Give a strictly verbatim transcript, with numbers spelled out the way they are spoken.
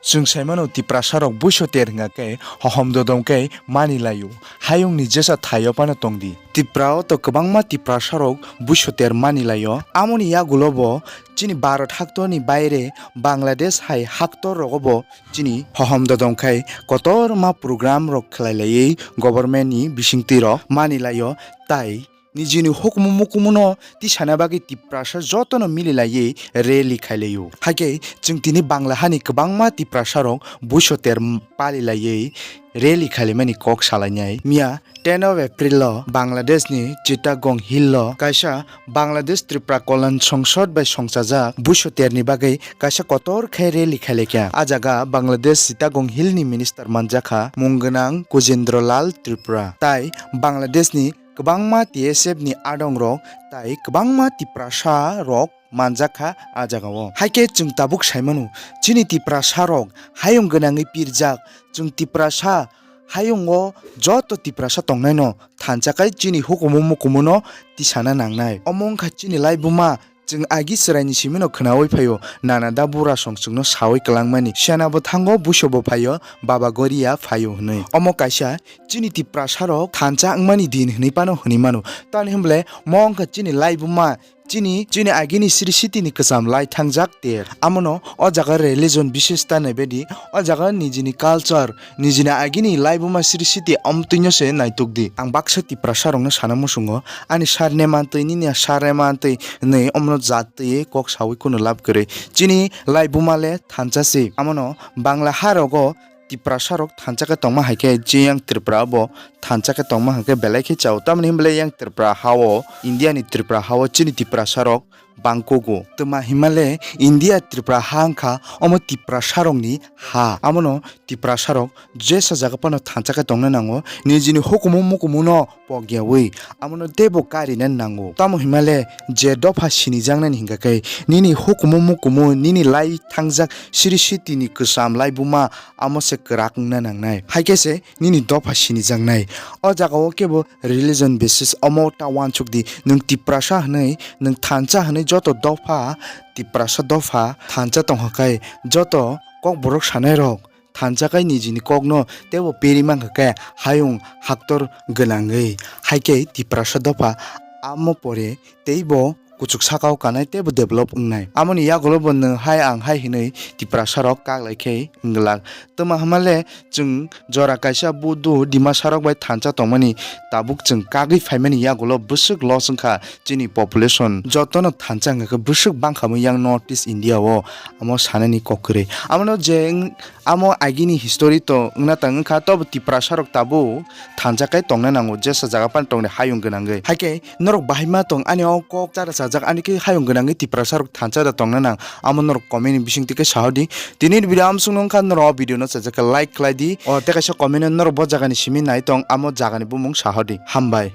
Chwng saimano Tiprasa rok buisoter hwnga khe hohom dodom khe mani laio. Hayungni jesa thaio phano tongdi. Tipra o to kwbangma Tiprasa rok buisoter mani laio. Amoni yagulo bo chini Bharat haktorni baire Bangladesh hai haktor rogo bo chini hohom dodom khai kotorma program rok khlai laiwi government ni bisingtwi rok mani laio. Tai nijini hukumu mukumuno tisana bagwi Tiprasa jotono mili laiwi rally khai laio. Haikhe chwng tini Bangla hani kwbangma Tiprasa rok buisoter pali laiwi rally khailaimani kok salainai. Miya ten of April o Bangladesh ni Chittagong Hill o kaisa Bangladesh Tripura Kolyan Songsod bai songchajak buisoter ni bagwi kaisa kotor khe rally khailaikha. A jaga Bangladesh Chittagong Hill ni minister manjakha mung gwnang Kujendra Lal Tripura. Tai Bangladesh ni kwbangma T S F ni adong rok tai kwbangma Tiprasa rok manjakha a jaga o. Haikhe chwng tabuk saimano chini Tiprasa rok hayung gwnangwi pirjak, chwng Tiprasa hayung o joto Tiprasa tongnaino thansa khai chini hukumu mukumuno tisana nangnai. Omo wngkha chini laibuma, chwng agi chwraini simino khwnawi phaio, nana da burasong chwngno sawi kwlangmani. Siyanabo thango buisobo phaio, Baba Goria phaio hwnwi. Omo kaisa chini Tiprasa rok thansa wngmani din hwnwi phano hwnwi mano. Tamni hwnble mo wngkha chini laibuma, chini, chini agini sri sitini kwcham lai thangjak ter. Amono o jaga religion bises ta naibaidi, o jaga nijini culture, nijini agini laibuma sri siti amtwino se naitukdi. Ang baksa Tiprasa rokno sana muchungo, ani sarne mantwi, nini sarne mantwi hwnwi omono jat twi kok sawi kunu lab kwrwi. Chini laibuma le thansa se. Amono Bangla ha rogo Tiprasa rok thansa khe tongma hai khe, je yang Tripura bo thansa khe tongma hai khe belai khe chao. Tamoni hwnba le yang Tripura ha o, India ni Tripura ha o chini Tiprasa rok bangkugo. Twma hima le India Tripura ha wngkha omo Tiprasa rokni ha. Amono Tiprasa rok jesa jaga phano thansa khe tongna nango, nijini hukumu mukumu no pogyawi amono teibo karina nango. Tamo hima le je dopha sinijaknani hingka khe nini hukumu mukumu, nini lai thangjak siri sitini kwcham laibuma amo se kwrak wngna nangnai. Hai khe se nini dopha sinijaknai. O jaga o kebo religion basis omo ta uansuk di. Nwng Tiprasa hwnwi, nwng thansa hwnwi joto dopha, Tiprasa dopha thansa tongkha khe joto kokborok sanai rok thansa khai nijini kokno teibo peri mankha khe hayung haktor gwnangwi. Hai khe Tiprasa dopha amo pore teibo kuchuk saka o kanai teibo develop wngnai. Amoni yagulo bo nwng hai ang hai hinwi Tiprasa rok kak lai khe wng glak. Twma hwnba le chwng jora kaisa Buddhu Dimasa rok bai thansa tongmani tabuk chwng kagwi phaimani yagulo bwswk loss wngkha chini population. Jotono thansa wngkha khe bwswk bangkha bo yang North East India o, amo sanani kok kwrwi. Amono je wng-, amo agini history to wngna tang wngkha, tobo Tiprasa rok tabuk thansa kai tongna nango, jesa jaga pan tongni hayung gwnangwi. Hai khe norok bahai ma tong ani o kok chara chajak, ani khe hayung gwnangwi Tiprasa rok thansa da tongna nang, amo norok comment ni bising twi khe sahodi. Tini ni video amsung nung kha norok o video no chajak khe like khlai di. O tei kaisa comment no norok bo jaga ni simi nai tong, amo jaga ni bumung sahodi. Hambai.